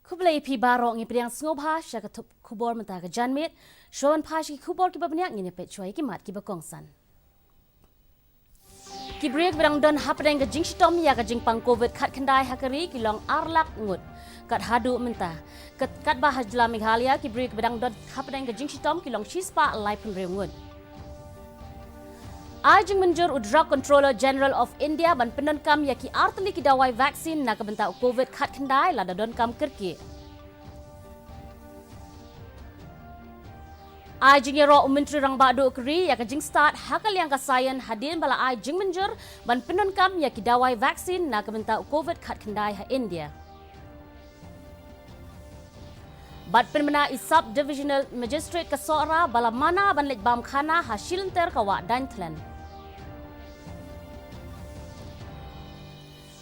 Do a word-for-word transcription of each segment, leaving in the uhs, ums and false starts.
Khublei phi baroh, ngi pdiang sngewbha sha ka tup khubor mynta ka janmiet. Shuwa ban phai sha ki khubor kiba bniah, ngin ïa peit shuwa ïa ki mat kiba kongsan. Ki briew kiba dang don hapdeng ka jingshitom ïa ka jingpang covid khatkhyndai ha ka ri ki long ar lak ngut. Kat haduh mynta, kat, katba ha jylla Meghalaya, ki briew kiba dang don hapdeng ka jingshitom ki long shispah laiphew hynriew ngut. Ai jingmynjur u Drug Controller General of India ban pyndonkam ïa ki artylli ki dawai vaccine na ka bynta u covid khatkhyndai lada donkam kyrkieh. Ai jingïaroh u Myntri Rangbah Duh ka ri ïa ka jingstad ha ka liang ka science hadien ba la ai jingmynjur ban pyndonkam ïa ki dawai vaccine na ka bynta u covid khatkhyndai ha India. Bad pynbna i Sub Divisional Magistrate ka Sohra ba la mana ban leit bam khana ha shilynter ka wah Dainthlen.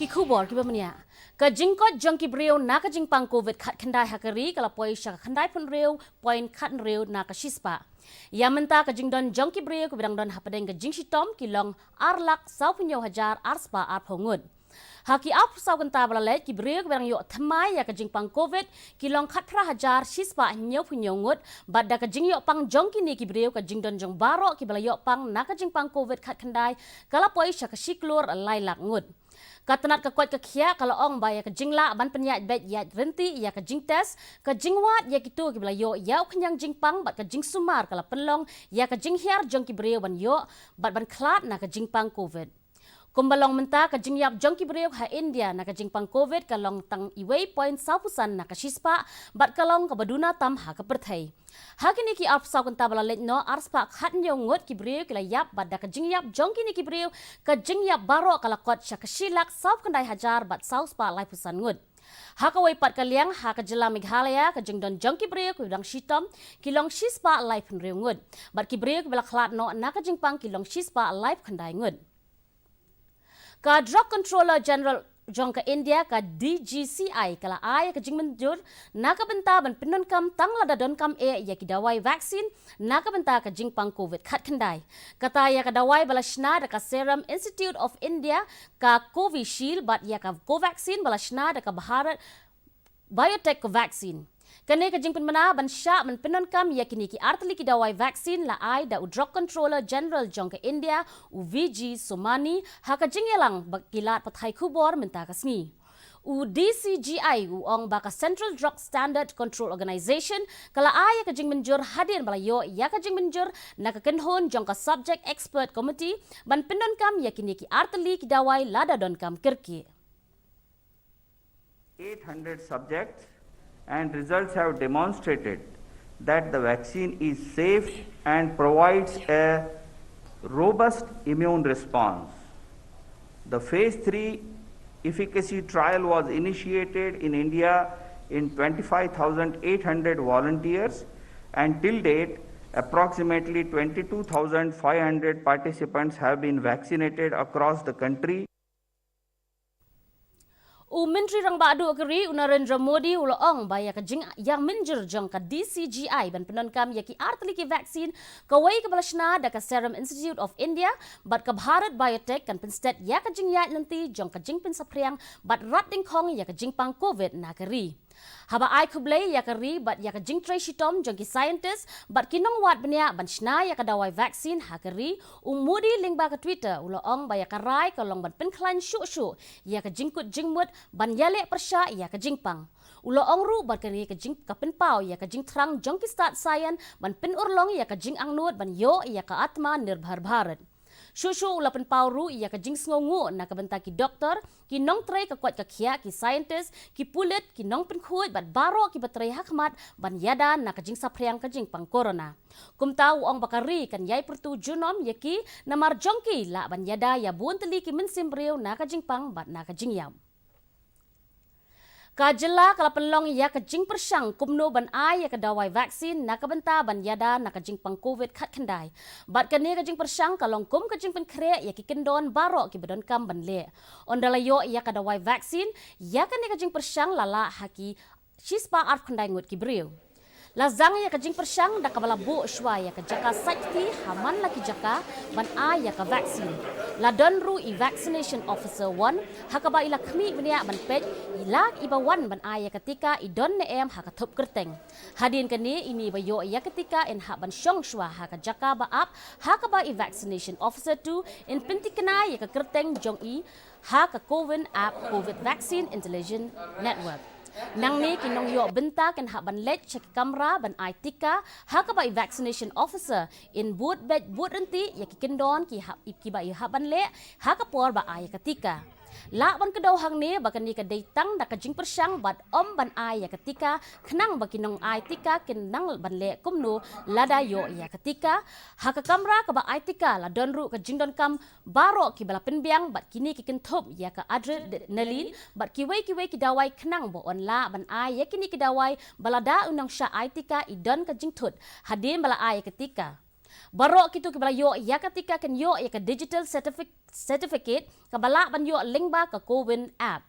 Ki khubor kiba bniah. Ka jingkoit jong ki briew na ka jingpang covid khatkhyndai ha ka ri ka la poi sha ka khyndaiphew hynriew point khathynriew na ka shispah. Ïa mynta ka jingdon jong ki briew kiba dang don hapdeng ka jingshitom ki long ar lak sawphew hynñiew hajar ar spah arphew ngut. Ha ki arphew saw kynta ba la leit, ki briew kiba dang ïoh thymmai ïa ka jingpang covid ki long khatphra hajar shispah hynñiewphew hynñiew ngut, bad da ka jingïoh pang jong kine ki briew, ka jingdon jong baroh kiba la ïoh pang na ka jingpang covid khatkhyndai ka la poi sha ka shi klur lai lak ngut. Ka tnat ka koit ka khiah ka la ong ba ïa ka jinglah ban pynïaid beit ïaid ryntih ïa ka jingtest, ka jingwad ïa kito kiba la ïoh ïa u khñiang jingpang bad ka jingsumar ka la pynlong ïa ka jinghiar jong ki briew ban ïoh bad ban khlad na ka jingpang covid. Kumba long mynta, ka jingïap jong ki briew ha India na ka jingpang covid ka long tang iwei point sawphew san na ka shispah, bad ka long kaba duna tam ha ka pyrthei. Ha kine ki arphew saw kynta ba la leit noh, ar spah khathynñiew ngut ki briew ki la ïap, bad da ka jingïap jong kine ki briew, ka jingïap baroh ka la kot sha ka shi lak sawphew khyndai hajar bad saw spah laiphew san ngut. Ha kawei pat ka liang, ha ka jylla Meghalaya, ka jingdon jong ki briew kiba dang shitom ki long shispah laiphew hynriew ngut, bad ki briew kiba la khlad noh na ka jingpang ki long shispah laiphew khyndai ngut. Ka Drug Controller General jong ka India, ka D G C I, ka la ai ka jingmynjur na ka bynta ban pyndonkam tang lada donkam eh ïa ki dawai vaccine na ka bynta ka jingpang covid khatkhyndai. Kata ïa ka dawai ba la shna da ka Serum Institute of India, ka Covishield, bad ïa ka Covaxin ba la shna da ka Bharat Biotech Covaxin. Kane ka jingpynbna ban shah ban pyndonkam ïa kine ki artylli ki dawai vaccine la ai da u Drug Controller General jong ka India, u V G Somani, ha ka jingïalang bad ki lad pathai khubor mynta ka sngi. U D C G I u ong ba ka Central Drug Standard Control Organization ka la ai ïa ka jingmynjur hadien ba la ïoh ïa ka jingmynjur na ka kynhun jong ka Subject Expert Committee ban pyndonkam ïa kine ki artylli ki dawai lada donkam kyrkieh. Eight hundred subjects, and results have demonstrated that the vaccine is safe and provides a robust immune response. The phase three efficacy trial was initiated in India in twenty-five thousand eight hundred volunteers, and till date, approximately twenty-two thousand five hundred participants have been vaccinated across the country. U Myntri Rangbah Duh ka ri, u Narendra Modi, u la ong ba ïa ka jingïamynjur jong ka D C G I ban pyndonkam ïa ki artylli ki vaccine, kawei kaba la shna da ka Serum Institute of India bad ka Bharat Biotech, kan pynstet ïa ka jingïaid lynti jong ka jingpynsaphriang bad rat dyngkhong ïa ka jingpang covid na ka ri. Haba ai khublei ïa ka ri bad ïa ka jingtrei shitom jong ki scientist bad ki nongwad bniah ban shna ïa ka dawai vaccine ha ka ri, u Modi lyngba ka Twitter u la ong ba ïa ka rai ka long ban pynkhlaiñ shuh shuh ïa ka jingkut jingmut ban ïaleh pyrshah ïa ka jingpang. U la ong ruh ba kane ka jing, ka pynpaw ïa ka jingthrang jong ki stad science ban pynurlong ïa ka jingangnud ban ïoh ïa ka Atmanirbhar Bharat. Shuh shuh u la pynpaw ruh ïa ka jingsngewnguh na ka bynta ki doktor, ki nongtrei ka koit ka khiah, ki scientist, ki pulit, ki nongpynkhuid bad baroh kiba trei ha khmat ban ïada na ka jingsaphriang ka jingpang corona. Kumta u ong ba ka ri kan ïai pyrtu junom ïa ki, namar jong ki lah ban ïada ïa bun tylli ki mynsiem briew na ka jingpang bad na ka jingïap. Ka jylla ka la pynlong ïa ka jingpyrshang kumno ban ai ïa ka dawai vaccine na ka bynta ban ïada na ka jingpang covid khatkhyndai. Bad kane ka jingpyrshang ka long kum ka jingpynkhreh ïa ki kyndon baroh kiba donkam ban leh. Ynda la ïoh ïa ka dawai vaccine, ïa kane ka jingpyrshang la lah ha ki shispah arphew khyndai ngut ki briew. La zang ïa ka jingpyrshang da kaba la buh shuwa ïa ka jaka sait kti ha man la ki jaka ban ai ïa ka vaccine. La don ruh i vaccination officer wan ha kaba i la khmih bniah ban peit i la iba wan ban ai ïa ka tika i don ne em ha ka thup kyrteng. Hadien kane ine iba ïoh ïa ka tika in hap ban shong shuwa ha ka jaka ba ap ha kaba i vaccination officer tu in pyntikna ïa ka kyrteng jong i ha ka CoWIN app, COVID Vaccine Intelligence Network. Nangne ki nongïoh bynta kin hap ban leit sha ki kamra ban ai tika ha kaba i vaccination officer in bud beit bud ryntih ïa ki kyndon ki hap, kiba i hap ban leh ha ka por ba ai ka tika. Lah ban kdew hangne ba kane ka dei tang da ka jingpyrshang bad ym ban ai ïa ka tika khnang ba ki nong ai tika kin nang ban leh kumno lada ïoh ïa ka tika. Ha ka kamra kaba ai tika la don ruh ka jingdonkam baroh kiba la pynbiang bad kine ki kynthup ïa ka adrenaline bad kiwei kiwei ki dawai khnang ba yn lah ban ai ïa kine ki dawai ba lada u nongshah ai tika i don ka jingthut hadien ba la ai ïa ka tika. Baroh kito kiba la ïoh ïa ka tika kin ïoh ïa ka digital certific-, certificate kaba lah ban ïoh lyngba ka CoWIN app.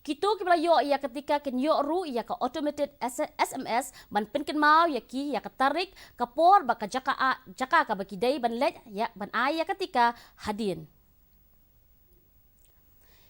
Kito kiba la ïoh ïa ka tika kin ïoh ruh ïa ka automated S-, SMS ban pynkynmaw ïa ki ïa ka tarik, ka por bad ka jaka a-, jaka kaba ki dei ban leit ïa ban ai ïa ka tika hadien.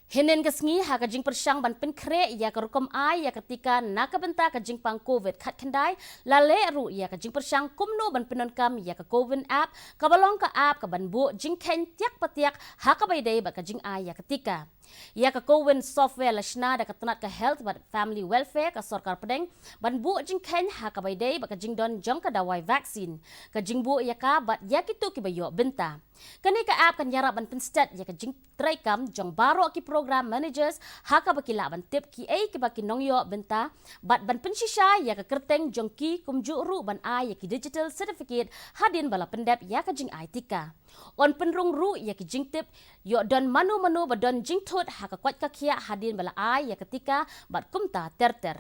Hynnin ka sngi ha ka jingpyrshang ban pynkhreh ïa ka rukom ai ïa ka tika na ka bynta ka jingpang COVID khatkhyndai, la leh ruh ïa ka jingpyrshang kumno ban pyndonkam ïa ka CoWIN app kaba long ka app kaban buh jingkheiñ tiak pa tiak ha kaba ïadei bad ka jingai ïa ka tika. Ïa ka CoWIN software la shna da ka tnat ka Health bad Family Welfare ka sorkar pdeng ban buh jingkheiñ ha kaba ïadei bad ka jingdon jong ka dawai vaccine, ka jingbuh ïa ka bad ïa kito kiba ïoh bynta. Kane ka app kan ïarap ban pynstet ïa ka jingtreikam jong baroh ki program managers ha kaba ki lah ban tip kiei kiba ki nongïoh bynta bad ban pynshisha ïa ka kyrteng jong ki kumjuh ruh ban ai ïa ki digital certificate hadien ba la pyndep ïa ka jingai tika. Yn pynrung ruh ïa ki jingtip ïoh don mano mano ba don jingthut ha ka koit ka khiah hadien ba la ai ïa ka tika bad kumta ter ter.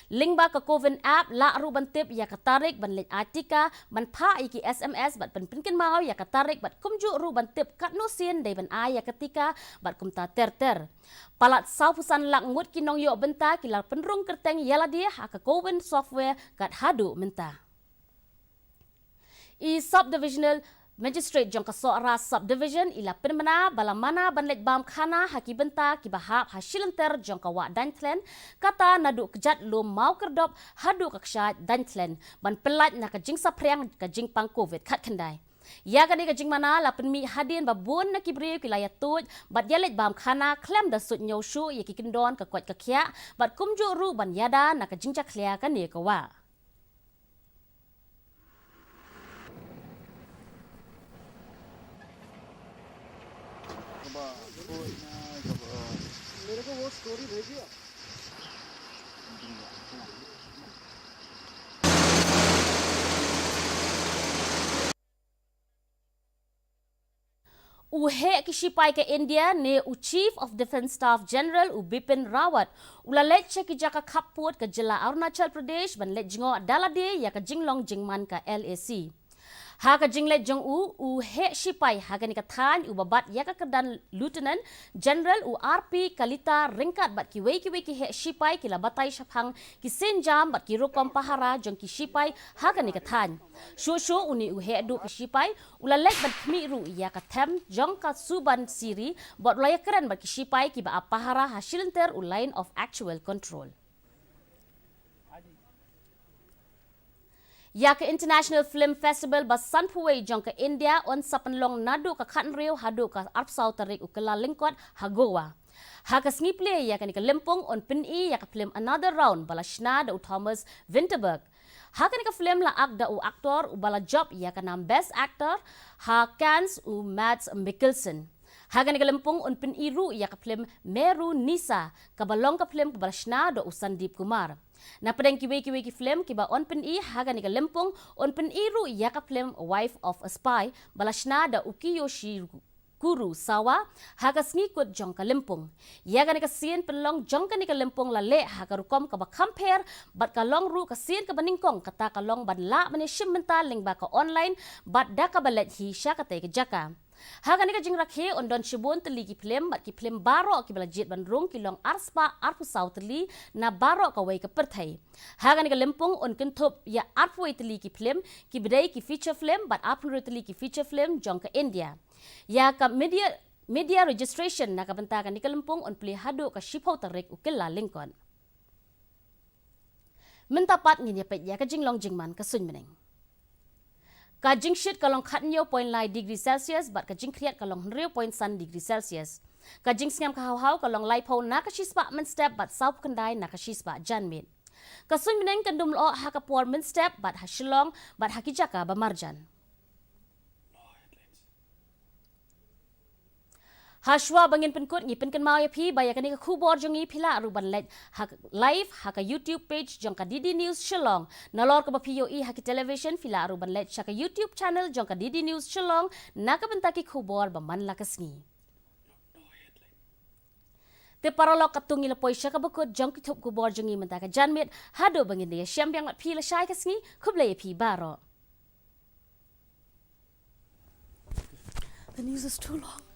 Lyngba ka CoWIN app lah ruh ban tip ïa ka tarik ban leit ai tika, ban phah ïa ki SMS bad ban pynkynmaw ïa ka tarik bad kumjuh ruh ban tip katno sien dei ban ai ïa ka tika bad kumta ter ter. Palat sawphew san lak ngut ki nongïoh bynta ki la pynrung kyrteng ïa lade ha ka CoWIN software kat haduh mynta. I Sub-Divisional Magistrate jong ka Sohra Sub-Division i la pynbna ba la mana ban leit bam khana ha ki bynta kiba hap ha shilynter jong ka Wah Dainthlen, kata naduh kjat lum Mawkyrdop haduh ka kshaid Dainthlen, ban pyllait na ka jingsaphriang ka jingpang COVID khatkhyndai. Ïa kane ka jingmana la pynmih hadien ba bun na ki briew ki la ïa tuid bad ïa leit bam khana khlem da suidñiew shuh ïa ki kyndon ka koit ka khiah bad kumjuh ruh ban ïada na ka jingjakhlia kane ka wah. U heh ki shipai ka India ne u Chief of Defence Staff General u Bipin Rawat u la leit sha ki jaka khappud ka jylla Arunachal Pradesh ban leit jngoh da lade ïa ka jinglong jingman ka LAC. Ha ka jingleit jong u, u heh shipai ha kane ka thaiñ uba bat ïa ka kyrdan Lieutenant General u R P Kalita ryngkat bad kiwei kiwei ki heh shipai ki la batai shaphang ki sienjam bad ki rukom pahara jong ki shipai ha kane ka thaiñ. Shuh shuh une u heh duh ki shipai u la leit ban khmih ruh ïa ka them jong ka Subansiri bad u la ïakren bad ki shipai kiba ap pahara ha shilynter u Line of Actual Control. Ïa ka International Film Festival ba sanphew wei jong ka India yn sa pynlong naduh ka khathynriew haduh ka arphew saw tarik u Kyllalyngkot ha Goa. Ha ka sngi plie ïa kane ka lympung yn pyni ïa ka film Another Round ba la shna da u Thomas Vinterberg. Ha kane ka film la act da u aktor uba la jop ïa ka nam Best Actor ha Cannes u Mads Mikkelsen. Ha kane ka lympung yn pyni ruh ïa ka film Merunisa kaba long ka film kaba la shna da u Sandeep Kumar. Na pdeng kiwei kiwei ki film kiba yn pyni ha kane ka lympung yn pyni ruh ïa ka film Wife of a Spy ba la shna da u Kiyoshi Kurosawa ha ka sngi kut jong ka lympung. Ïa kane ka sien pynlong jong kane ka lympung la leh ha ka rukom kaba kham pher bad ka long ruh ka sien kaba nyngkong kata ka long ban lah ban ïashim bynta lyngba ka online bad da kaba leit hi sha katei ka jaka. Ha kane ka jingrakhe un don shibun tylli ki phlim bad ki phlim baroh kiba la jied ban rung ki long arspah arphew saw tylli na baroh kawei ka pyrthei. Ha kane ka lympung un kynthup ïa arphew tylli ki phlim kiba dei ki feature film bad arphew tylli ki feature film jong ka India. Ïa ka media media registration na ka bynta kane ka lympung un plie haduh ka shiphew tarik u Kyllalyngkot. Mynta pat ngin ïa peit ïa ka jinglong jingman ka suiñbneng. Ka jingshit ka long khathynñiew point lai degree Celsius bad ka jingkhriat ka long hynriew point san degree Celsius. Ka jingsngem ka hawhaw ka long laiphew na ka shispah mynstep bad sawphew khyndai na ka shispah janmiet. Ka suiñbneng kan dum lyoh ha ka por mynstep bad ha Shillong bad ha ki jaka ba marjan. Hashwa ba ngin pynkut ngi pynkynmaw ïa phi ba ïa kane ka khubor jong ngi phi lah ruh ban leit ha live ha ka YouTube page jong ka D D News Shillong. Nalor kaba phi ïohi ha ki television phi lah ruh ban leit sha ka YouTube channel jong ka D D News Shillong na ka bynta ki khubor ba man la ka sngi. Te paralok, katto ngi la poi sha kaba kut jong ki thup khubor jong ngi mynta ka janmiet, haduh ba ngin da ïashem biang bad phi lashai ka sngi, khublei ïa phi baroh. The news is too long.